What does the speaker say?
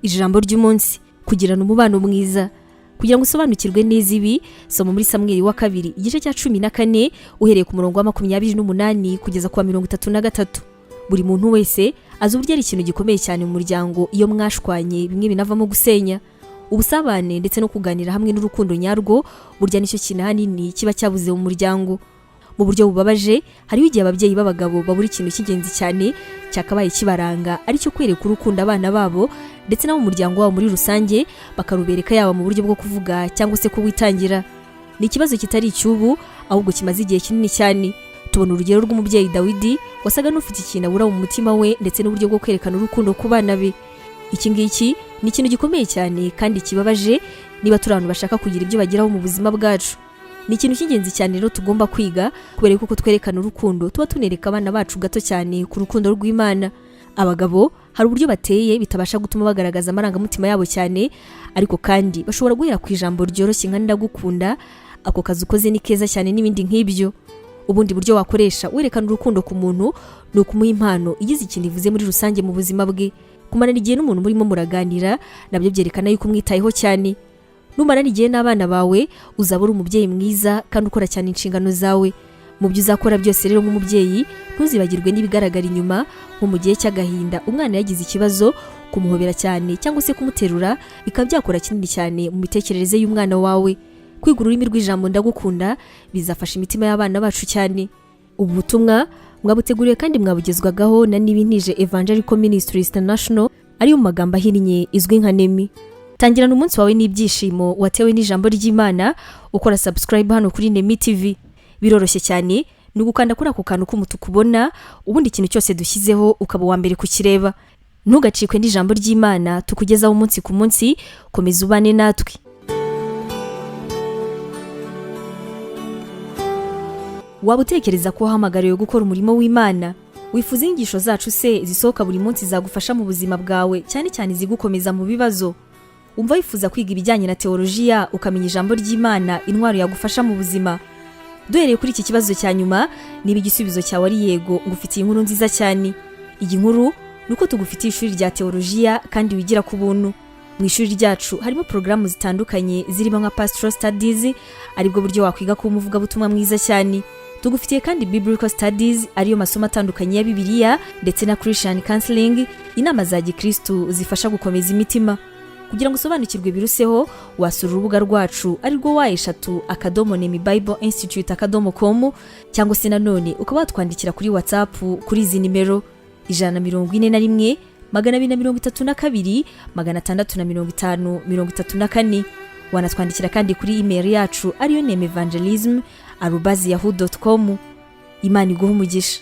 Ijambo ry'umunsi: kugirana umubano mwiza. Kugira ngo usobanukirwe neza ibi, soma muri Samweli wa kabiri igice cya 14, uhereye ku murongo wa 28 kugeza ku wa 33. Buri muntu wese azi uburyo ari ikintu gikomeye cyane mu muryango iyo mwashwanye, bimwe binavamo gusenya. Ubusabane ndetse no kuganira hamwe n'urukundo nyarwo, burya nicyo kintu ahanini kiba cyabuze mu muryango. Mu buryo bubabaje, hariho igihe ababyeyi b'abagabo babura ikintu cy'ingenzi cyane cyakabaye kibaranga, aricyo kwereka urukundo abana babo ndetse n'abo mu muryango wabo muri rusange, bakarubereka yaba mu buryo bwo kuvuga cyangwa se kuwitangira. Ni ikibazo kitari icy'ubu, ahubwo kimaze igihe kinini cyane. Tubona urugero rw'umubyeyi Dawidi, wasaga n'ufite ikintu abura mu mutima we ndetse n'uburyo bwo kwerekana urukundo ku bana be. Iki ngiki ni ikintu gikomeye cyane kandi kibabaje niba turi abantu bashaka kugira ibyo bageraho mu buzima bwacu. Ni ikintu cy'ingenzi cyane rero tugomba kwiga, kubera ko uko twerekana urukundo tuba tunereka abana bacu gato cyane ku rukundo rw'Imana. Abagabo hari uburyo bateye bitabasha gutuma bagaragaza amarangamutima yabo cyane, ariko kandi bashobora guhera ku ijambo ryoroshye nka "Ndagukunda", "Ako kazi ukoze ni keza cyane" n'ibindi nk'ibyo. Ubundi buryo wakoresha werekana urukundo ku muntu ni ukumuha impano igize ikintu ivuze muri rusange mu buzima bwe. Kumarana igihe n'umuntu murimo muraganira nabyo byerekana yuko umwitayeho cyane. Numarana igihe n'abana bawe, uzaba uri umubyeyi mwiza kandi ukora cyane inshingano zawe. Mu byo uzakora byose rero nk'umubyeyi, ntuzibagirwe n'ibigaragara inyuma, nko mu gihe cy'agahinda umwana yagize ikibazo, kumuhobera cyane cyangwa se kumuterura bikaba byakora kinini cyane mu mitekerereze y'umwana wawe. Kwiga ururimi rw'ijambo "Ndagukunda" bizafasha imitima y'abana bacu cyane. Ubu butumwa mwabuteguriwe kandi mwabugezwagaho na Nibintije Evangelical Ministries International, ariyo mu magambo ahinnye izwi nka NEMI. Tangirana umunsi wawe n'ibyishimo watewe n'ijambo ry'Imana ukora subscribe hano kuri Nemi TV. Biroroshye cyane, ni ugukanda kuri ako kantu k'umutuku ubona, ubundi ikintu cyose dushyizeho ukaba uwa mbere kukireba. Ntugacikwe n'ijambo ry'Imana tukugezaho umunsi ku munsi. Komeza ubane natwe. Waba utekereza ko wahamagariwe gukora umurimo w'Imana? Wifuza inyigisho zacu se zisohoka buri munsi zagufasha mu buzima bwawe, cyane cyane izigukomeza mu bibazo? Umva wifuza kwiga ibijyanye na teolojiya, ukamenya ijambo ry'Imana, intwaro yagufasha mu buzima? Duhereye kuri iki kibazo cya nyuma, niba igisubizo cyawe ari yego, ngufitiye inkuru nziza cyane. Iyi nkuru ni uko tugufitiye ishuri rya teolojiya kandi wigira ku buntu. Mu ishuri ryacu harimo porogaramu zitandukanye zirimo nka Pastoral Studies, aribwo buryo wakwiga kuba umuvugabutumwa mwiza cyane. Tugufitiye kandi Biblical Studies, ariyo masomo atandukanye ya Bibiliya, ndetse na Christian Counseling, inama za gikristu zifasha gukomeza imitima. Kugira ngo usobanukirwe biruseho, wasura urubuga rwacu arirwo www.nemibibleinstitute.com, cyangwa se nanone ukaba watwandikira kuri WhatsApp kuri izi nimero: 141 232 650 34. Wanatwandikira kandi kuri email yacu ariyo nemevangelism@yahoo.com. Imana iguha umugisha.